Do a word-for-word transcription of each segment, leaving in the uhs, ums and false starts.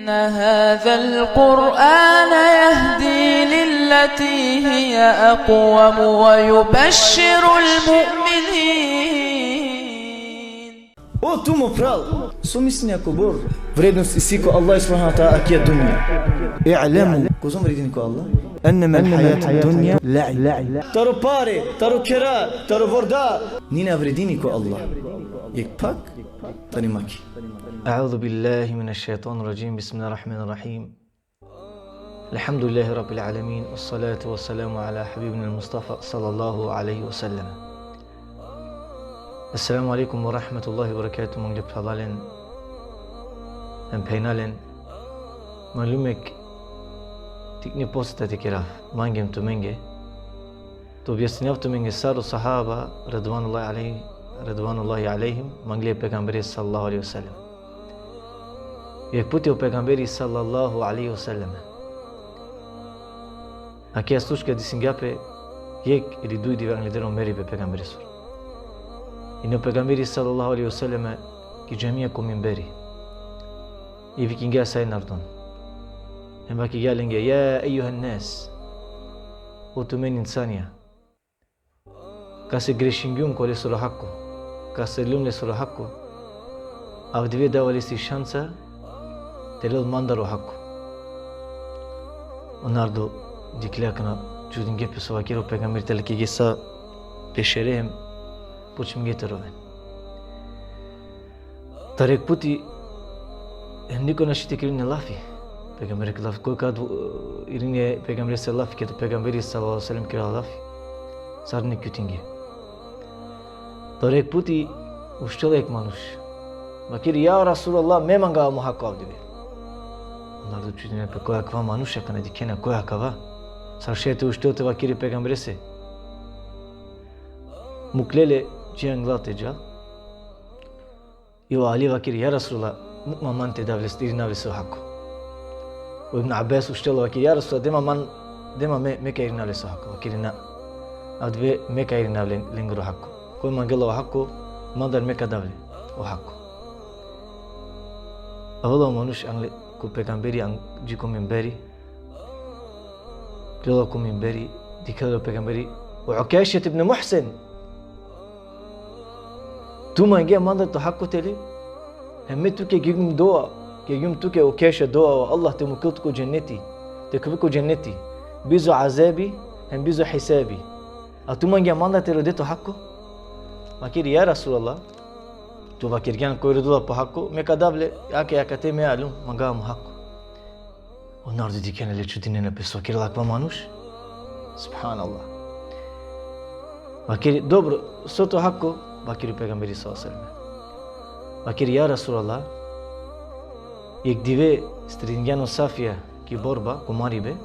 إن هذا القرآن يهدي للتي هي أقوم ويبشر المؤمنين. O tu mo pral, so mislinea kobor vrednost isi ko Allah subhanahu wa ta'ala akija dunja. I'lemu, kozom vredini ko Allah? Ennema l-hajatud dunja la'ib. Taro pare, taro khera, taro vorda, nina vredini ko Allah. Jekh pak tani maki. أعوذ بالله من الشيطان الرجيم. بسم الله الرحمن الرحيم. الحمد لله رب العالمين، والصلاة والسلام على حبيبنا المصطفى صلى الله عليه وسلم. السلام عليكم ورحمة الله وبركاته. Mangle phralalen hem phenjalen. Mangljum jekh tikni poseta te kerav mange hem tumenge. Te objasninav tumenge sar o sahaba, redvanullahi alejhi, redvanullahi alejhim, mangle e pejgamberese sallallahu alejhi ve sellem. Jekh puti o pejgamberi sallallahu alejhi ve sellem, akija slučka desingja pe jekh ili duj dive angleder o meribe e pejgamberesoro. Ine o pejgamberi sallallahu alejhi ve sellem ki džamija ko mimberi. I vikingja sa i narodon. Hem vakirgja lenge: يا أيها الناس. O tumen insanja. Kase grešingjum ko lesoro hako, kase lum lesoro hako, avdive dava lesi šansa te lel mandar o hako. O narodo dikhlja akana, čudinge pe so vakeri o pejgamberi, te lekege sa pe šere hem počminge te roven. Taro jekh puti, hem niko našti te keri len lafi. Pejgamberi ka lafi, koj ka dvo-, irini e pejgamberese lafi, ked o pejgamberi sallallahu alejhi ve sellem kerela lafi. Sar nikjutinge. Taro jekh puti uštela jekh manuš. Vakeri: يا رسول الله, me mangava mo hako avdive. O narodo čudinena pe, koj akava manuš, akana dikhena koj akava. Sar šaj te uštel te vakeri e pejgamberese. Mukle le dži angla te džal. I o Ali vakeri: يا رسول الله, muk ma man te dav lese, irinav lese o hako. O Ibn Abbas uštela, vakeri: يا رسول الله, de ma man, de ma me, me ka irinav lese o hako. Vakeri: Na. Avdive me ka irinav len-, lengoro hako. Koj mangela o hako mandar, me ka dav le o hako. Avela o manuš angle ko pejgamberi, ang-, dži ko mimberi. Klela ko mimberi, dikhela o pejgamberi: O Ukešet ibn Muhsen, tu mangea mandar to hako te le? Hem me tuke kergjum dova, kergjum tuke, o Ukeša, dova, o Allah te mukel tut ko dženneti, te khuvel ko dženneti, bizo azebi hem bizo hisebi. A tu mangea mandar te rode to hako? Vakeri: يا رسول الله, tu vakergjan koj rodela po hako, me ka dav le, ake, akate me aljum, mangava mo hako. O narodo dikhena le, čudinena pe, so kerela akava manuš. Subhanallah. Vakeri: Dobro, so to hako? Vakeri o pejgamberi sallallahu alejhi ve sellem. Vakeri: يا رسول الله, jekh dive stridingjan o safija ki borba, ko maribe,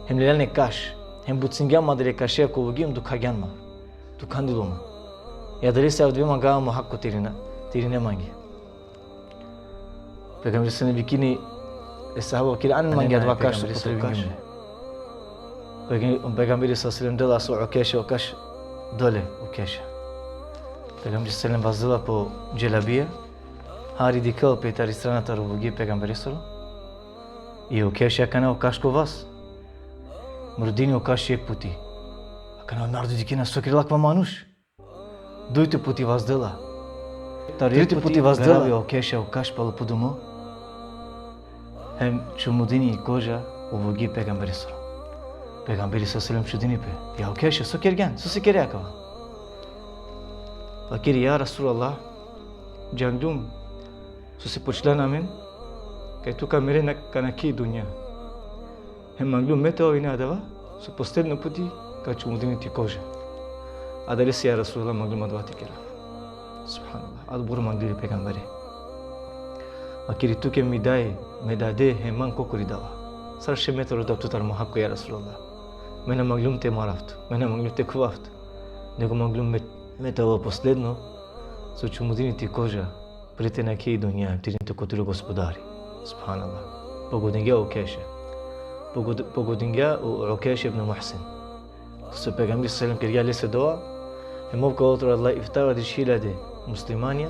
hem leljan e kaš, hem bucingjan ma adale kašea ko vugi, hem dukhagjan ma. Dukhandilo ma. I adalese avdive mangava mo hako te irina, te irine mange. Pejgamberi sallallahu alejhi ve sellem vikini e sahaba, vakeri: Anen mange adava kaš, so potrefingja. Pejgam-, pejgamberi sallallahu alejhi ve sellem dela so Ukeša o kaš, dole Ukeša. Pejgamberi sallallahu alejhi ve sellem vazdela po dželabija, hari dikhela pe tari strana taro vugi e pejgamberesoro. I Ukeša akana o kaš ko vas. Mrdini o kaš jekh puti. Akana o narodo dikhena so kerela akava manuš. Dujto puti vazdela. Trito puti vazdela. Meravi o Ukeša o kaš palo pudumo. Hem čumudini i koža o vugi e pejgamberesoro. Pejgamberi sallallahu alejhi ve sellem čudini pe: Ja Ukeša, so kergjan, sose kere akava? Vakeri: Ja Resulallah, džangljum sose pučljan amen kaj tu ka mere na, kana ki dunja. Hem mangljum me te ov ine adava so posledno puti ka čumudini ti koža. Adalese, ja Resulallah, mangljum adava te kerav. Subhanallah, adobor mangli e pejgambere. Vakeri: Tuke mi daj, me dade hem man kokori dava. Sar šaj me te rodav tutar mo hako, ja Resulallah? Me na mangljum te marav tu, me na mangljum te khuvav tu. Nego mangljum me, me te ov posledno so čumudini ti koža, pre te nakhe i dunja, te irini tut ko tiro Gospodari. Subhanallah. Pogodingja o Ukeša. Pogod-, pogodingja o Ukeša ibn Muhsin. So pejgamberi sallallahu alejhi ve sellem kergja lese dova, hem ov ka ovel taro adala iftavardeš hiljade muslimanja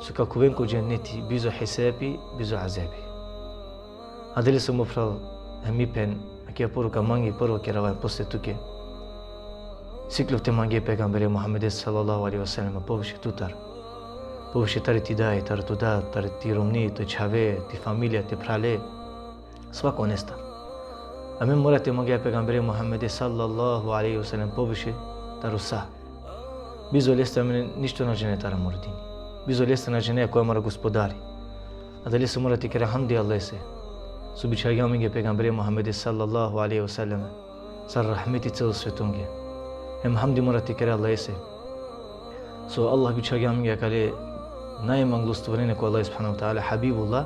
so ka khuven ko dženneti bizo hisebi, bizo azebi. Adalese, mo phral, hem mi phen, akija poruka mange prvo kerava, posle tuke. Sikljov te mange e pejgambere Muhammede sallallahu alejhi ve sellem poviše tutar. Poviše tari ti daj, taro to dad, tari ti romni, to čhave, ti familija, ti phrale. Svakonestar. Amen mora te mangeja e pejgambere Muhammede sallallahu alejhi ve sellem poviše taro sa. Bizo leste amen ništo na džane taro amaro dini. Bizo leste na džane koj amaro gospodari. Adalese mora te kera hamdi Allahese. So bičhalgja amenge e pejgambere Muhammede sallallahu alejhi ve sellem sar rahmeti celo svetonge. Hem hamdi mora te kera Allahese. So Allah bičhalgja amenge akale najmanglo stvorenje ko Allah subhanahu ve teala, Habibullah,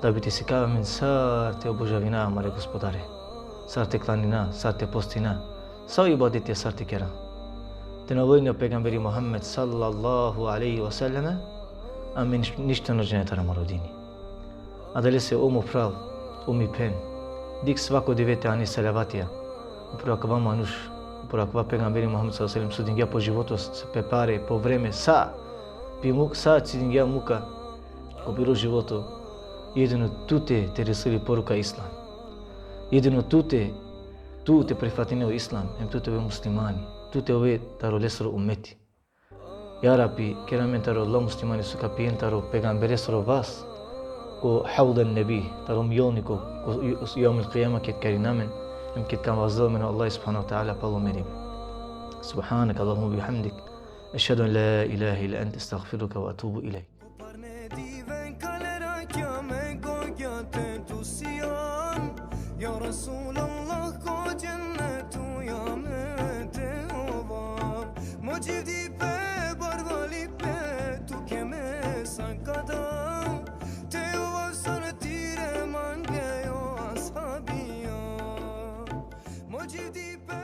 da bi te sikava amen sar te obožavina amare gospodare. Sar te klanina, sar te postina. Sa o ibadetija sar te kera. Te na volina e pejgamberi Muhammed sallallahu alejhi ve sellem, amen niš-, ništo na džane taro amaro dini. Adalese, o mo phral, o mi phen, dikh, svako dive te ani salavatija upro akava manuš, upro akava pejgamberi Muhammed sallallahu alejhi ve sellem, so dingja po životo, s-, pe pare, po vreme, sa, pi muk-, sa cidingja muka ko piro životo, jedino tute te reseli poruka islam. Jedino tute, tu te prifatine o islam, hem tu te ove muslimani, tu te ove taro lesoro umeti. Ja Rabbi, ker amen taro ola muslimani so ka pijen taro pejgamberesoro vas, ko havl en nebi, taro mjolniko, ko, ko jevmul kijame ked ka irina amen, hem ked ka vazdel amen o Allah subhanahu ve teala palo merime. Subhaneke Allahumma bihamdik, ešhedu en la ilahe illa ente, estagfiruke ve etubu ilejk. Ko parne diven kalera kjame gogja te tu sijan, ja Resulallah, ko džennetu ja me te ovan. Mo dživdipe barvalipe tuke me sa ka dan, te ovav sar tire mange o ashabija. Mo dživdipe